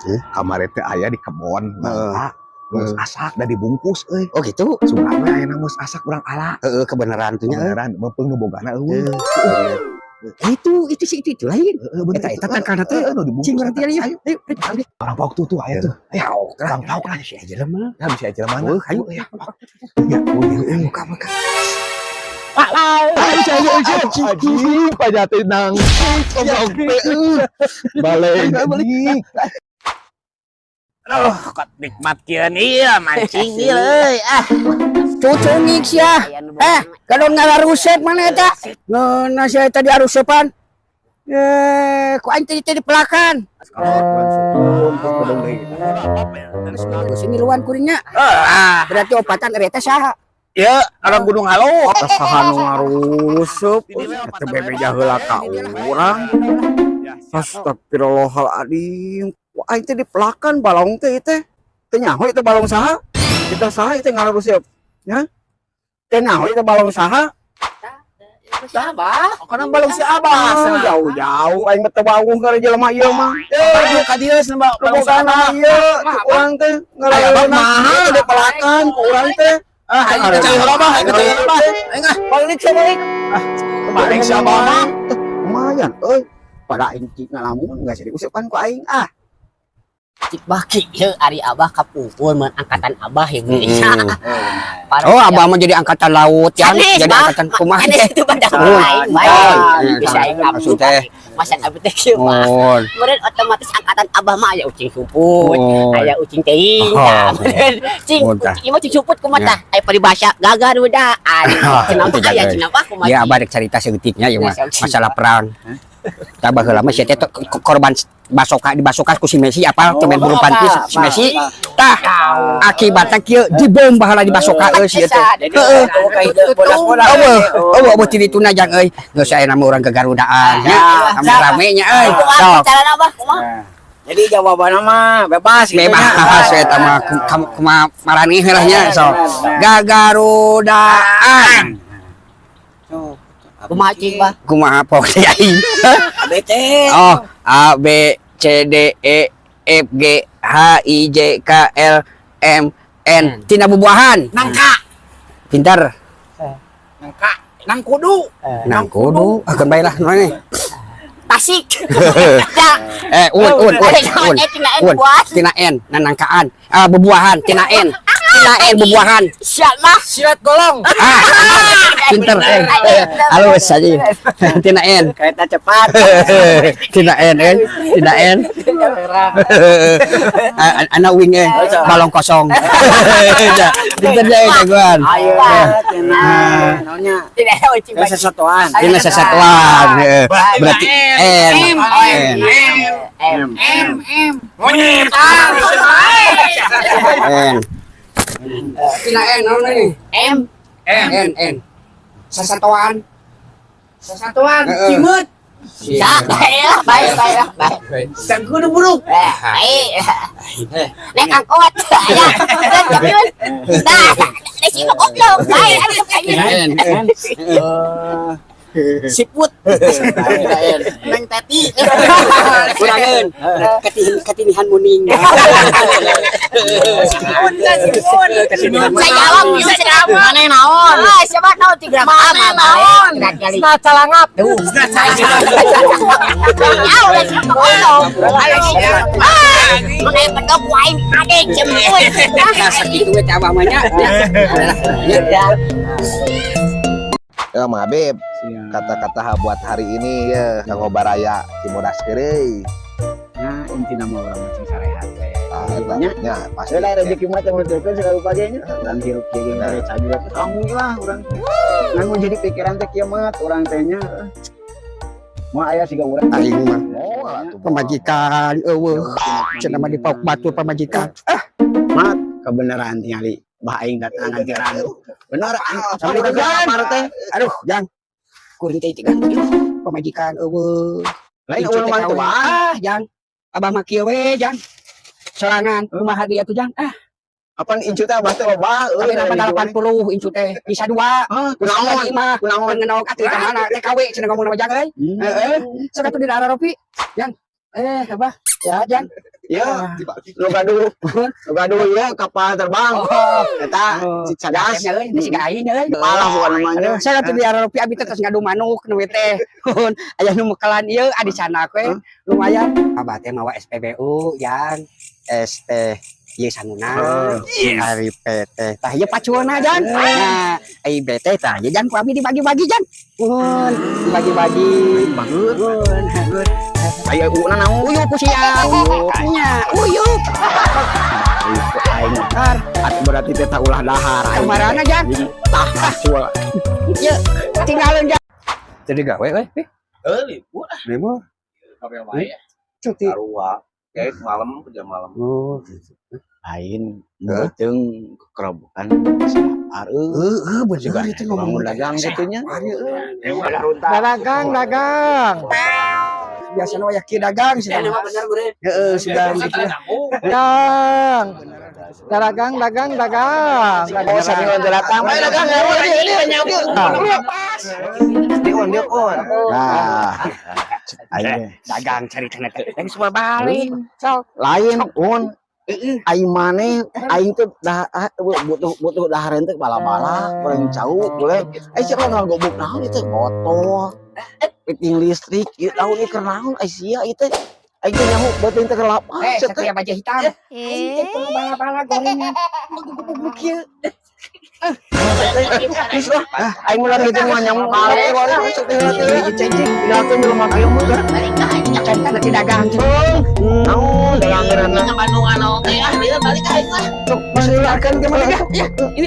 Kamari teh aya di kebon nangka. Geus asak da dibungkus euy. Oh gitu. Sugan we aya geus asak urang ala. Heeh, kebenaran tuh nya. Kebenaran meupeung nu bogana euweuh. Heeh, bener. Itu sih itu lain. Heeh, bener. Eta eta tangkalna teh. Heeh, nu dibungkus. Cing urang Eta. tinggal ieu. Ayo, Ayo, ayo. Orang pauk tuh tuh aya tuh. Ayo, Orang pauk lah. Si aja mah. Ya bisa aja mana? Oh, ayo. Ya. Ya, oh, Buka, buka. Anjing, pajate nang. Balik. Balik. Aduh, kok nikmat kieu ieu mancing ieu euy. Ah. Cucungik sia. Eh, kalau ngalarusep mana eta? Ngeuna sia tadi arusepan. Eh, ku aing teh teh dipelakan. Sini luan kuringnya. Ah, Berarti opatan eta saha? ieu orang Gunung Halu. Saha nu ngarusup teh bebeja heula ka urang. Astagfirullahaladzim. Wah, aing teh dipelakan balong teh teh. Teu nyaho itu balong saha? Kita saha itu ngarusup? Ya? Teu nyaho itu balong saha? Si Abah. Kana balong si Abah. Ah, jauh-jauh aing mah teu wawuh ka jelema ieu mah. Eh, ka dieu cenah balong si Bogana Abah. ieu cek urang teh Abah mahal dipelakan ku urang teh. Ah, aing teh cari heula Abah, aing teh cari heula Abah. Aing ah. Balik sia balik. Balik si Abah mah. Lumayan euy. Pada aing cik ngalamun geus diusepan ku aing ah. Cik baki ye ari Abah kapungkur mun angkatan Abah ya Oh, abah mah jadi angkatan laut ya, Sanes, jadi Bah. angkatan kumaha Sanes teh? itu pada Oh, lain bae. oh, Bisa aing maksud teh. Masa abah teh kieu mah. Oh. Meureun otomatis angkatan Abah mah aya ucing suput, Oh. aya ucing teuing, Oh. tah. Meureun cing Oh, tah. ucing ieu mah cing suput kumaha Ya. tah? Aya paribasa gagaruda. Ah, Cenah itu mah aya jaga. cenah mah kumaha. Ya abah rek carita saeutiknya ya mah Ya, saeutik. masalah perang. Tah baheula mah sia teh korban basoka dibasoka ku si Messi apa pemain bulu tangkis si Messi. Tah akibatna kieu dibom baheula dibasoka euy si teh. Heeh. Eueuh, eueuh eueuh ti dituna jang euy. Geus aya nama urang kegarudaan nya. Rame-rame nya euy. Kumaha Sok. carana Abah kumaha? Jadi jawabannya mah bebas gitu Bebas nya. eta mah kumaha marani heula nya sok. Gagarudaan. Kumaha cing Bah? Kumaha pokoknya aing. ABC. Oh, A B C D E F G H I J K L M N. Tina bubuahan. Nangka. Pintar. Nangka. Nang kudu. Nang kudu akan bae lah nu Tasik. Ya. Eh, un un un un. Eh, tina N Un. buat. Tina N nanangkaan. Ah, bubuahan tina N. Tina N bubuahan. Siapa? Silat golong. Ah, pinter eh. Halus aja. Tina N. Kereta cepat. Tina N eh. Tina N. Ah, anak wing eh balong kosong. Pinter deh jagoan. Ayo tina naonnya? Tina ucing Tina sesatuan. Tina sesatuan. Berarti N. M N. M M M. Monyet. N. Tina N naon nih? M M. N N. Sesatuan. Sesatuan. Heeh. Cimut. Ya, baik lah, baik, baik lah, baik. Dan kudu buruk. Baik. Naik angkot, ya. Nah, nah, si mah goblok. Baik, aduh, Tina N. N. Siput. Tina N. Neng Teti. Kurangan. Ketinihan muning. Siput kan siput. Saya jawab, yuk, saya jawab. Mana naon? Ah, siapa naon tiga Mana naon? Kali. Nah, calangap. Ya, udah siapa goblok. Ah, mengenai pedok wain ade jemput. Nah, sakitu we teh abah mah nya. Ya. Ya, Mang Habib, kata-kata buat hari ini ya, kanggo baraya Cibodas heureuy. Nah, intina mah urang mah cing sarehat we. Ah, eta Nya. nya pasti. Saya lah rezeki mah teh mun segala rupanya. Urang hirup kieu ge mere cajurat. Alhamdulillah urang. Nanggung jadi pikiran teh kieu mah urang teh nya. Moal aya siga urang. Aing mah Moal atuh. pamajikan eueuh. Cenah mah dipauk batur pamajikan. Ah, Mat kebenaran tingali bah aing datang antiran. Bener sampai ke kamar teh. Aduh, jang. Kuring teh tiga pamajikan eueuh. Lain Incu eueuh teh mantuan. Ah, jang. Abah mah kieu we, jang. Sorangan kumaha dia tuh, jang. Ah, Apaan incu teh abah teh loba euy. tapi nama 80 incu teh bisa dua. Hah, Kunaon kunaon? mah? Kunaon? Ngenog atuh ka mana TKW cenah ngomong nama jang euy. Heeh. Sok atuh di daerah Ropi. Jang. Eh, Abah. Ya, Jan. Ya, nu gaduh, nu gaduh ieu kapal terbang. Oh, Eta Cicadas. Nya euy, geus aing euy. Malah bukan namanya. Aduh, saya tuh biar rupiah abi teh tos ngadu manuk nu teh. Aya nu mekelan ieu adi sana we lumayan. Abah teh mawa SPBU yang ST ieu sanuna. Ari PT. Tah ieu pacueuna, Jan. Nah, ai BT tah ieu, Jan, ku abi dibagi-bagi, Jan. Nuhun, dibagi-bagi. Bagus. Nuhun. Aya U na naon? Uyup ku sia. Nya, uyup. Aing Har, atuh berarti teh tak ulah dahar aing. Kamarana, Jan? Tah pacul. Ieu tinggalin, Jan. Jadi gawe we. Eh, libur ah. Libur. Gawe wae. Cuti. Sarua. Kayak malam kerja malam. Oh, gitu. Lain beuteung kerobokan lapar euy. Heeh, bener Juga itu ngomong bangun dagang kitu nya. Dagang, dagang. Biasanya wayah kieu dagang sih. Heeh, sudah gitu. Dagang. Dagang, dagang, dagang. Oh, sami on datang. Bae dagang. Dion, dion. Nah. Aing Dagang cari teh teh. Yang semua balik. Sok. lain un aing maneh aing teh dah ah, butuh butuh dahareun teh bala-bala goreng cau boleh ai siapa ngagobok naon ieu teh botol piting listrik ieu naon ieu keur naon ai sia ieu teh aing teh nyaho beuteung teh keur lapar Eh, sia teh. satria baja hitam. Aing teh perlu bala-bala gorengan. Gubuk kieu. Geus lah aing mah kitu mah nyamuk balik wae sok teh ceng ceng tinggalkeun jelema kieu mah. Can kan nanti dagang. Naon dagangan Bandungan oke ah, balik aing lah. Sok masih ke mana? Ya, ini.